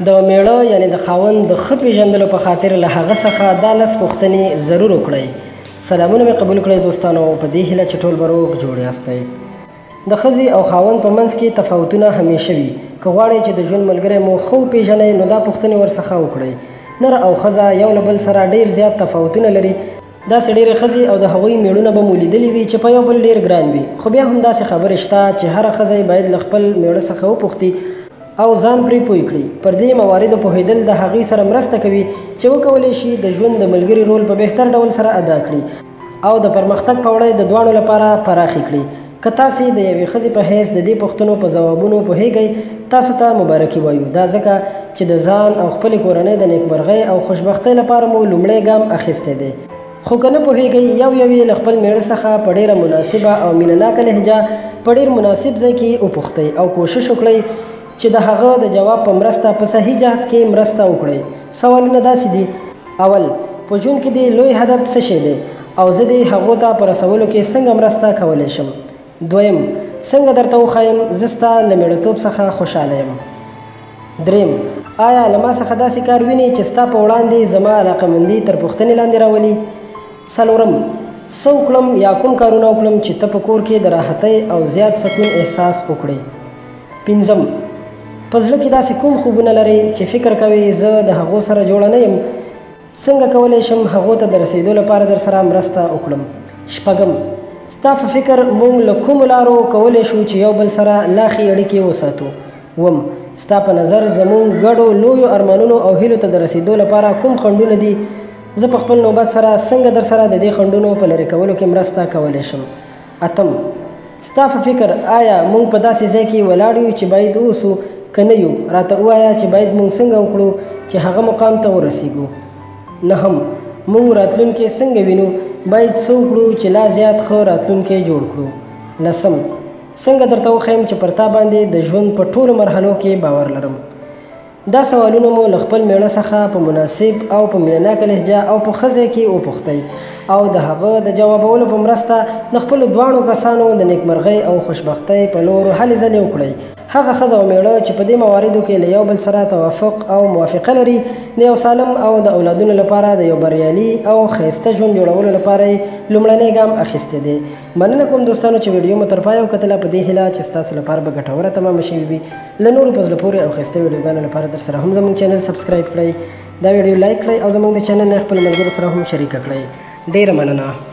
د میړه یعنی د خاوند د ښه پیژندلو په خاطر له هغه څخه دا لس پوښتنې ضرور وکړئ. سلامونه مې قبول کړئ دوستانو، په دې هیله چې ټول به روغ جوړ یاستئ. د ښځې او خاوند په منځ کې تفاوتونه همیشه وي. که غواړئ چې د ژوند ملګری مو ښه وپیژنئ نو دا پوښتنې ورڅخه وکړئ. نر او ښځه یو له بل سره ډیر زیات تفاوتونه لري. داسې ډېرې ښځې او د هغوی میړونه به مو لیدلي وي چې په یو بل ډېر ګران وي، خو بیا هم داسې خبرې شته چې هره ښځه یې باید له خپل میړه څخه وپوښتي او ځان پرې پوه کړي. پر دې مواردو پوهېدل د هغوی سره مرسته کوي چې وکولی شي د ژوند د ملګري رول په بهتر ډول سره ادا کړي او د پرمختګ پوړۍ د دواړو لپاره پراخې کړي. که تاسې د یوې ښځې په حیث د دې پوښتنو په ځوابونو پوهېږئ، تاسو ته مبارکي وایو، دا ځکه چې د ځان او خپلې کورنۍ د نیکمرغۍ او خوشبختۍ لپاره مو لومړی ګام اخیستی دی. خو که نه پوهېږئ، یو یو یې له خپل میړه څخه په ډېره مناسبه او مینه ناکه لهجه په ډېر مناسب ځای کې وپوښتئ او کوشش وکړئ چې د هغه د جواب په مرسته په صحیح جهت کې مرسته وکړئ. سوالونه داسې دي: اول، په ژوند کې دې لوی هدف څه شی دی او زه دې هغو ته په رسولو کې څنګه مرسته کولی شم؟ دویم، څنګه درته وښایم زه ستا له میړهتوب څخه خوشحاله یم؟ دریم، آیا له ما څخه داسې کار وینې چې ستا په وړاندې زما علاقمندي تر پوښتنې لاندې راولي؟ څلورم، څه وکړم یا کوم کارونه وکړم چې ته په کور کې د راحتۍ او زیات سکون احساس وکړې؟ پنځم، په زړه کې داسې کوم خوبونه لرې چې فکر کوې زه د هغو سره جوړه نه یم؟ څنګه کولی شم هغو ته د رسېدو لپاره در سره مرسته وکړم؟ شپږم، ستا په فکر موږ له کومو لارو کولی شو چې یو بل سره لا ښې اړیکې وساتو؟ اووم، ستا په نظر زموږ ګډو لویو ارمانونو او هیلو ته د رسېدو لپاره کوم خنډونه دي؟ زه په خپل نوبت سره څنګه در سره د دې خنډونو په لرې کولو کې مرسته کولی شم؟ اتم، ستا په فکر آیا موږ په داسې ځای کې ولاړ یو چې باید اوسو که نه یو؟ راته ووایه چې باید موږ څنګه وکړو چې هغه مقام ته ورسیږو؟ نهم، موږ راتلونکی څنګه وینو؟ باید څه وکړو چې لا زیات ښه راتلونکی جوړ کړو؟ لسم، څنګه درته وښیم چې پر تا باندې د ژوند په ټولو مرحلو کې باور لرم؟ دا سوالونه مو له خپل میړه څخه په مناسب او په مینه ناکه لهجه او په ښه ځای کې وپوښتئ او د هغه د جوابولو په مرسته د خپلو دواړو کسانو د نیکمرغۍ او خوشبختۍ په لور هلې ځلې وکړئ. هغه ښځه او میړه چې په دې مواردو کې له یو بل سره توافق او موافقه لري، د یو سالم او د اولادونو لپاره د یو بریالي او ښایسته ژوند جوړولو لپاره یې لومړنی ګام اخیستی دی. مننه کوم دوستانو چې ویډیو مو تر پایه وکتله. په دې هیله چې ستاسو لپاره به ګټوره تمامه شوې وي. له نورو په زړه پورې او ښایسته ویډیوګانو لپاره در سره هم زموږ چینل subscribe کړئ، دا ویډیو like کړئ او زموږ د چینل نه خپلو ملګرو سره هم شریکه کړئ. ډېره مننه.